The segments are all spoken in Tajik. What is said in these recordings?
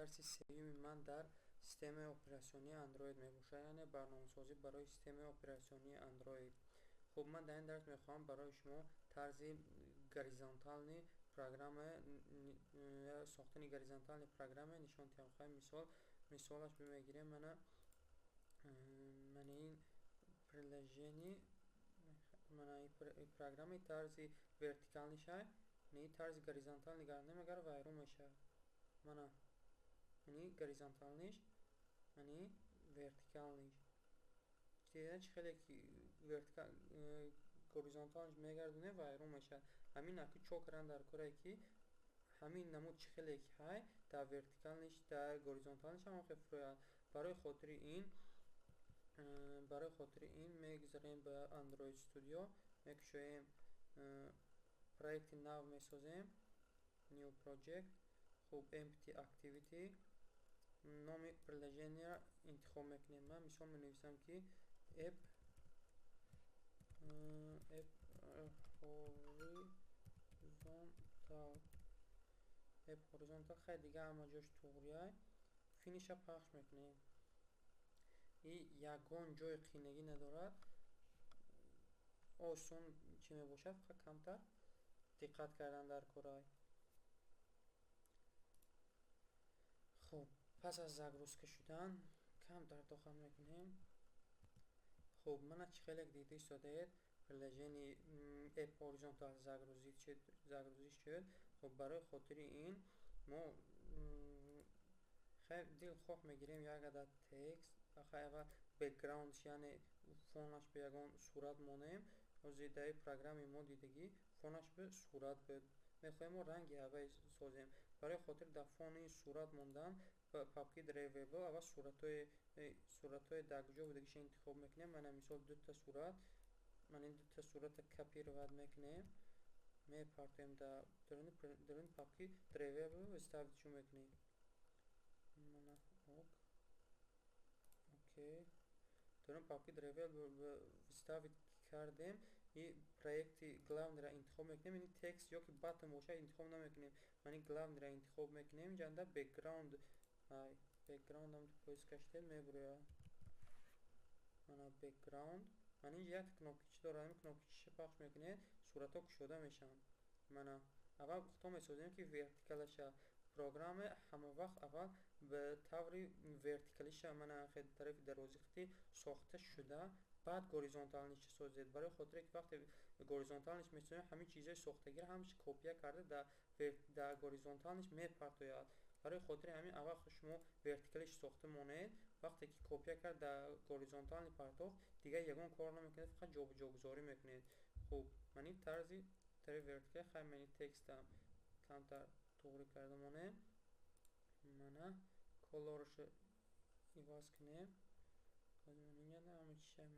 Дарси сеюми ман дар системаи оператсионии Android мебошад, яъне барномасозӣ барои системаи оператсионии Android. Хуб, ман дар ин дарс мехоҳам барои шумо тарзи горизонтални программа, сохтани горизонтални программа нишон диҳам. Хай, мисолаш мегирем, мана ин приложение, мана ин программаи тарзи вертикални шай, не тарзи горизонтални гардем, агар вайрон мешавад. Мана ини горизонталниш, мани вертикалниш. Чӣ хеле ки вертикал горизонталниш мегардоне, вайрон мешавад. Ҳамин аки чо кардан дар корае ки ҳамин намуд чӣ хеле ки ҳай дар вертикалниш, дар горизонталниш ҳам хел фурояд. Барои хотири ин мегузарем ба Android Studio, мекушоем, проекти нав месозем, New Project. Хуб, Empty Activity, номи приложение интихоб мекунем. Ман мисол менависам ки app horizontal, app horizontal. Хай, дига ҳама ҷош туғрияй. Finish а пахш мекунем. И ягон ҷои қийнагӣ надорад, осон чӣ мебошад, фақат камтар диққат кардан дар корай. Хуб, пас аз загрузка шудан камтар тоқат мекунем. Хуб, мана чӣ хеле дида истодаед, приложение app horizontal загрузить шуд. Хуб, барои хотири ин мо хай дилхоҳ мегирем як адад текст. Хай, аввал background, яъне фонаш ба ягон сурат монем. Ҳозир дар программаи мо дидагӣ фонаш ба сурат буд. Мехоҳем мо ранги ҳавай созем. Барои хотири дар фони сурат мондан, ба папки Drawable аввал суратҳои дар куҷо будагиша интихоб мекунем. Мана, мисол, дута сурат. Ман ин дута сурата копировать мекунем, мепартоем дар даруни папки Drawable, вставить шу мекунем. Мана, ок, окей, даруни папки Drawable вставить кардем. И проекти главный ро интихоб мекунем, ини текст ё ки button бошад, интихоб намекунем. Мани главный ро интихоб мекунем. Инҷанда background, ай background ам поиск каштед, мебурояд. Мана background. Ман инҷа як кнопкичи дорам, ин кнопкичиша пахш мекунед, суратҳо кушода мешаванд. Мана, аввал худто месозем ки вертикалаша. Программа ҳама вақт аввал ба таври вертикалиша, мана тарафи дарози хати сохта шуда, баъд горизонталниша созед. Барои хотире ки вақте горизонталниш месозем, ҳамин чизҳои сохтагиро ҳамаша копия карда дар горизонталниш мепартояд. Барои хотири ҳамин аввал шумо вертикалиш сохта монед. Вақте ки копия кард, дар горизонтални партофт, дигар ягон кор намекунед, фақат ҷобаҷогузорӣ мекунед. Хуб, ман ин тарзи тари вертикал. Хай, мани текстам камтар туғрӣ карда монем. Мана, color ошо иваз кунем.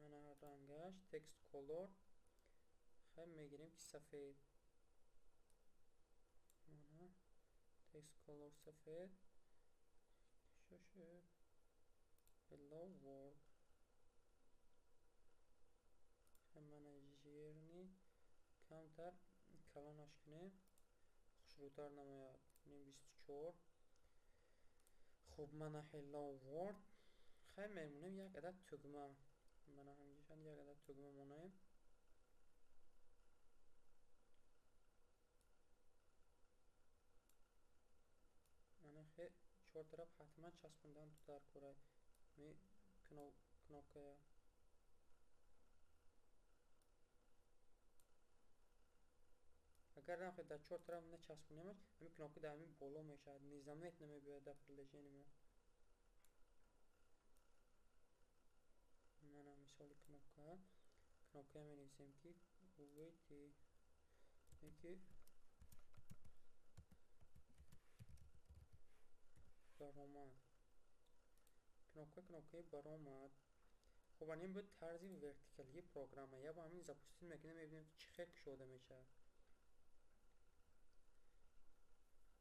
Мана рангаш, text color, хай, мегирем ки сафед. Мана text color сафед шуд. Hello world. Мана, жирный, камтар калонаш кунем, хушрӯтар намояд. 24. Хуб, мана hello world. Хай, мемонем як адад тугма. Мана, ҳаминҷа як адад тугма монем. Мана, хе чор тараф ҳатман часпондан дар кора ми кнопкая. Агар нахе дар чор тараф начаспонемаш, ҳамин кнопка дар ҳамин боло мешавад, незаметно мебиёяд дар приложение мо. Мана, мисоли кнопка менависем ки выйти, ки баромад. Кнопкаи баромад. Хуб, ин буд тарзи вертикалии программа. Я бо ҳамин запустить мекунем, мебинем ки чӣ хел кушода мешавад.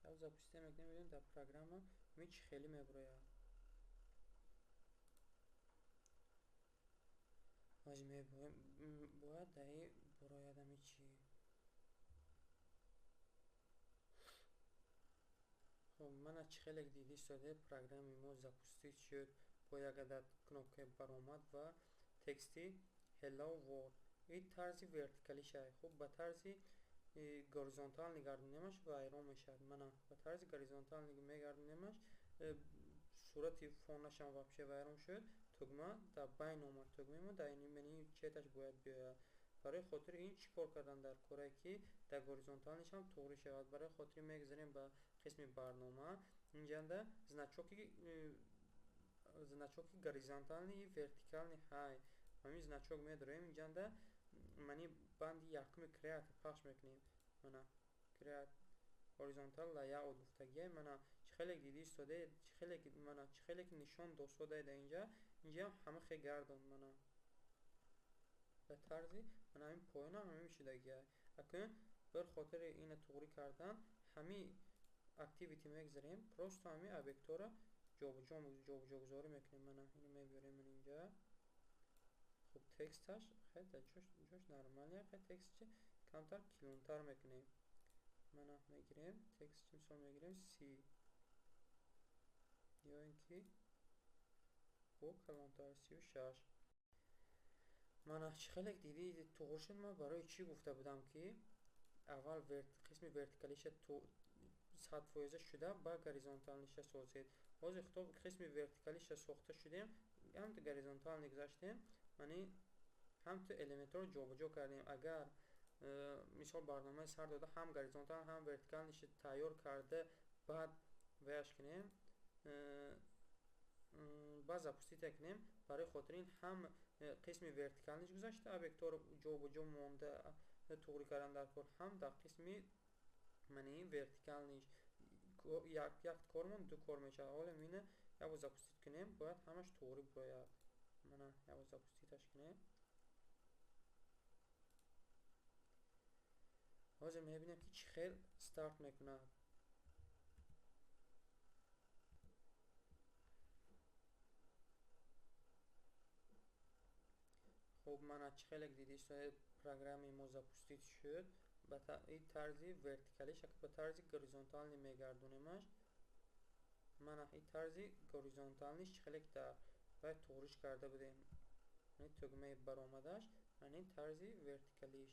Я запустить мекунем, мебинем дар программа ми чӣ хеле мебурояд. Ҳозир бояд дар ин бурояд ами чӣ. Мана чӣ хеле диди истода, программаи мо запустить шуд бо як адад кнопкаи баромад ва тексти Hello World. Ин тарзи вертикалиша. Хуб, ба тарзи горизонтал мегардонемаш, вайрон мешавад. Мана ба тарзи горизонтал мегардонемаш, сурати фонашам вообще вайрон шуд. Тугма дар байн омад. Тугмаи мо дар ин четаш бояд биёяд. Барои хотири ин чӣ кор кардан дар корае, ки дар горизонталнишам туғрӣ шавад? Барои хотири мегузарем ба қисми барнома. Инҷанда значоки горизонтальный и вертикальный ҳай. Ҳамин значок медорем. Инҷанда мани банди якуми create пахш мекунем. Мана create horizontal layout гуфтагия. Мана чӣ хеле диди истода, чӣ хеле, мана чӣ хеле ки нишон достода дар инҷа, инҷа ҳама хе гардон. Мана ба тарзи мана ҳамин поёнам ҳамин шудагия. Акнун бір хотири ина туғрӣ кардан ҳамин activity мегузарем, просто ҳамин объектҳоро ҷобаҷо ҷобаҷогузорӣ мекунем. Мана ино мебиёрем ман инҷа. Хуб, тексташ хеле дар ҷош нормалия, хеле текстчи камтар килонтар мекунем. Мана мегирем текстчи, мисол мегирем 30 ё ин ки бо калонтар 36. Мана чӣ хеле диди, туғрӣ шуд. Ман барои чӣ гуфта будам, ки аввал қисми вертикалиша 100% шуда, ба горизонталниша созед. Ҳозир худо қисми вертикалиша сохта шудем, ҳамту горизонтални гузаштем, мани ҳамту элементҳоро ҷобаҷо кардем. Агар мисол барномаи сар дода ҳам горизонтал, ҳам вертикалниша тайёр карда, баъд ваяш кунем, баъд запустить кунем, барои хотири ин ҳам қисми вертикалниш гузашта, объектҳоро ҷобаҷо монда туғрӣ кардан дар кор, ҳам дар қисми мани вертикалниш як кормон ду кор мешавад. Ҳоло мина як бор запустить кунем, бояд ҳамаш туғрӣ бирояд. Мана як бор запуститаш кунем. Ҳозир мебинем, ки чӣ хел старт мекунад. Хуб, мана чӣ хеле диди истода, программаи мо запустить шуд. Ба ин тарзи вертикалиш, ба тарзи горизонтални мегардонемаш. Мана ин тарзи горизонталниш чӣ хеле дар вай туғриш карда будем. Тугмаи баромадаш, мана ин тарзи вертикалиш.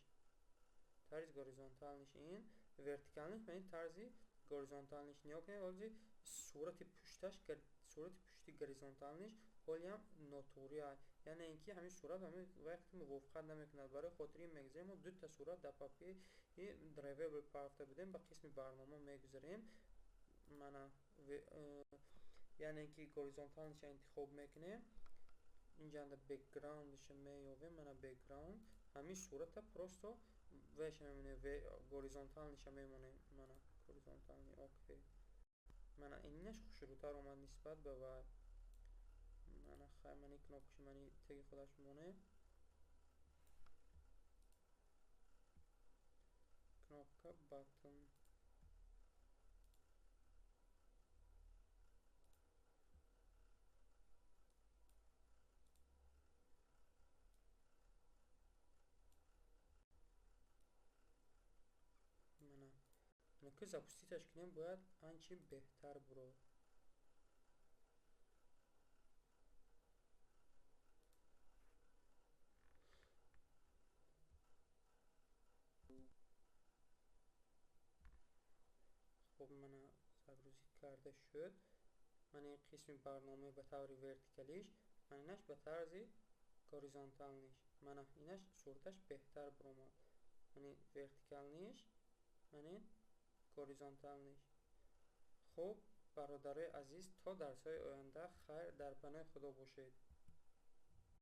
Тарзи горизонталниш ин, вертикалниш мана ин тарзи горизонталниш. Нигоҳ кунед, ҳозир сурати пушташ, сурати пушти горизонталниш ҳолиам нотуғрӣ аст. Яъне ин ки ҳамин сурат ҳамин вақти мувофиқат намекунад. Барои хотири ин мегузарем, мо дута сурат дар папкаи drawable партофта будем, ба қисми барнома мегузарем. Мана яъне ки горизонталниша интихоб мекунем. Инҷанда бэкграундша меёбем. Мана бэкграунд ҳамин сурата просто веша мемонем, горизонталниша мемонем. Мана горизонтални, окей. Мана инаш хушрӯтар омад нисбат ба вай. Мана хай, мани кнопкаши мани теги худаш монем. Кнопка button. Мана ки запуститаш кунем, бояд анчи беҳтар бурод. Хуб, мана загрузить карда шуд. Мана ин қисми барномаи ба таври вертикалиш, мана инаш ба тарзи горизонталниш. Мана инаш сураташ беҳтар биромад. Мана вертикалниш, мана горизонталниш. Хуб, бародарои азиз, то дарсҳои оянда хайр, дар паноҳи Худо бошед.